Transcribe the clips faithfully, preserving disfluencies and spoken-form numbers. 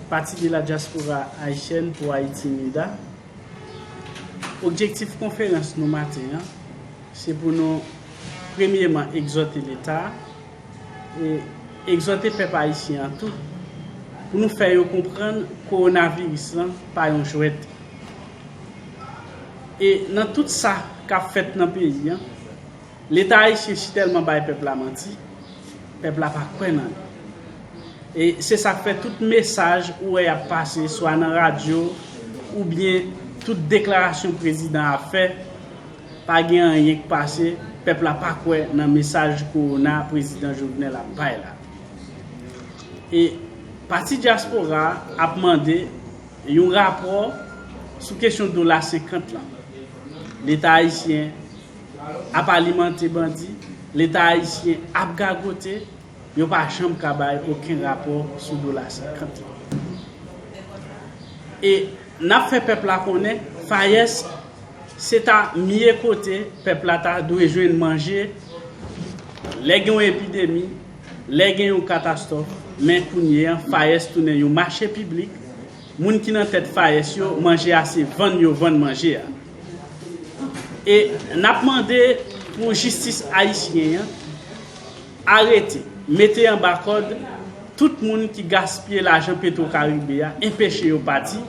Pati de la Diaspora Haïtienne pour Haïti, mida. Objektif konferans nou maten an, se pou nou, premyeman, egzòte Leta e egzòte pèp ayisyen an tou, pou nou fè yo konprann kowonaviris lan pa yon jwèt. E nan tout sa k ap fèt nan peyi an, Leta ayisyen si tèlman bay pèp la manti, pèp la pa kwè nan li. E se sa k fè tout mesaj ou wè y ap pase, swa nan radyo, oubyen tout deklarasyon prezidan ap fè, pa gen anyen k pase, pèp la pa kwè nan mesaj kowona prezidan Jovenel ap bay la. E pati dyaspora a ap mande yon rapò sou kesyon dola senkant lan. Leta ayisyen ap alimante bandi, Leta ayisyen ap gagote, yo pa janm ka bay okenn rapò sou dola senkant lan. E n ap fè pèp la konnen, FAES se ta mye kote pèp la ta dwe jwenn manje lè gen yon epidemi, lè gen yon katastwòf, men kounye an, FAES tounen yon mache piblik. Moun ki nan tèt FAES yo, manje a se vann yo vann manje a. E n ap mande pou jistis ayisyen an arete, mete anba kòd tout moun ki gaspiye lajan Petro Caribe a, enpeche yo pati.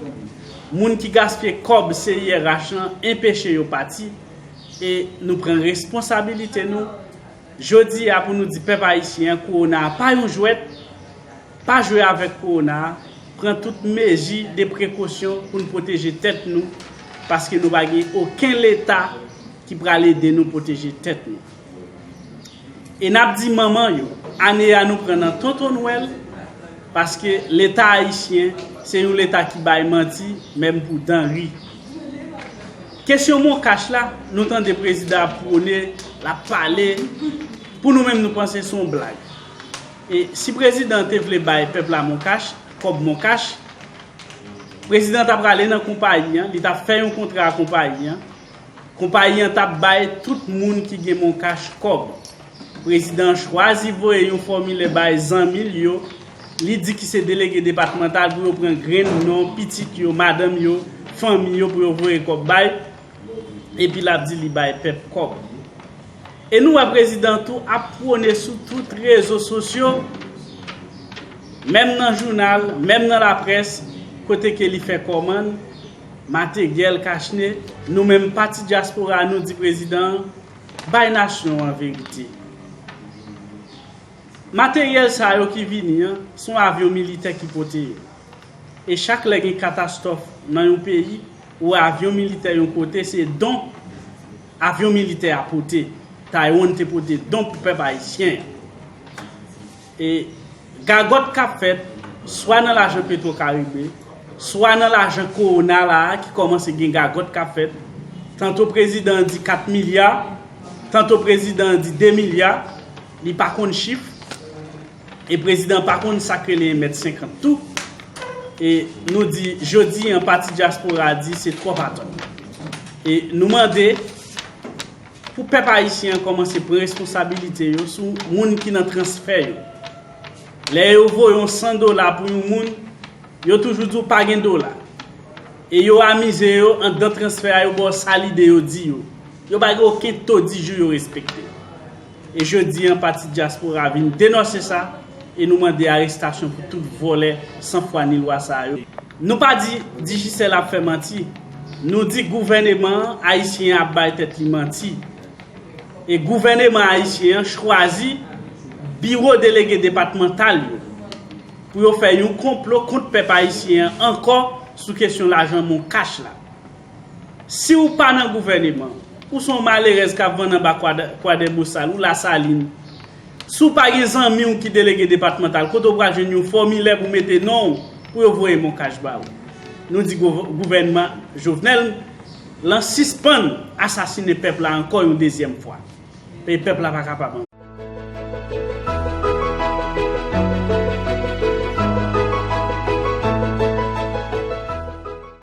Moun ki gaspiye kòb C I R H lan, enpeche yo pati. E nou pran responsabilite nou jodi a pou nou di pèp ayisyen an, kowona a pa yon jwèt, pa jwe avèk kowona a, pran tout mezi de prekosyon pou n pwoteje tèt nou, paske nou pa gen okenn Leta ki pral ede nou pwoteje tèt nou. E n ap di manman yo, ane a nou pran nan Tonton Nwèl, paske Leta ayisyen se yon Leta ki bay manti, menm pou dan ri. Kesyon Moncash la, nou tande prezidan ap pwone, l ap pale, pou nou menm nou panse se yon blag. E si prezidan te vle bay pèp la Moncash, kòb Moncash, prezidan t ap prale nan konpayi an, li t ap fè yon kontra ak konpayi an, konpayi an t ap bay tout moun ki gen Moncash kòb. Prezidan an chwazi voye yon fòmilè bay zanmi l yo, li di ki se delege depatmantal pou yo pran grenn non pitit yo, madanm yo, fanmi yo pou yo voye kòb bay, epi l ap di li bay pèp kòb. E nou wè prezidan tou ap pwone sou tout rezo sosyo, menm nan jounal, menm nan laprès, kote ke li fè kòmann, materyèl kachne, nou menm pati dyaspora a, nou di prezidan an, bay nasyon an verite. Materyèl sa yo ki vini an, se yon avyon militè ki pote yo. E chak lè gen katastwòf nan yon peyi, ou wè avyon militè yon kote, se don avyon militè a pote. Taiwan te pote don pou pèp ayisyen. E gagòt k ap fèt, swa nan lajan Petro Caribe, swa nan lajan kowona la a ki kòmanse gen gagòt k ap fèt. Tanto prezidan an di kat milya, tanto prezidan an di de milya, li pa konn chif. E prezidan pa konn sa k rele yon mèt senkant tou. E nou di, jodi an, pati dyaspora a di se twòp atann. E nou mande pou pèp ayisyen an kòmanse pran responsabilite yo sou moun ki nan transfè yo. Lè yo voye yon san dola pou yon moun, yo toujou di w pa gen dola. E yo amize yo anndan transfè a, yo ba w sa lide yo di yo. Yo pa gen okenn to di jou yo respekte. E jodi an, pati dyaspora vin denonse sa, e nou mande arestasyon pou tout vòlè san fwa ni lwa sa yo. Nou pa di Digicel ap fè manti. Nou di gouvèneman ayisyen an ap bay tèt li manti. E gouvèneman ayisyen an chwazi biwo delege depatmantal yo pou yo fè yon konplo kont pèp ayisyen an ankò sou kesyon lajan Moncash la. Si w pa nan gouvèneman, ou se yon malerèz k ap vann anba Kwadè-, Kwadèbosal ou Lasalin, si w pa gen zanmi w ki delege depatmantal, kote w pral jwenn yon fòmilè pou mete non w pou yo voye Moncash ba ou? Nou di gouv-, gouvènman Jovenel lan sispann asasinen pèp la ankò yon dezyèm fwa. Pèp la pa kapab ankò.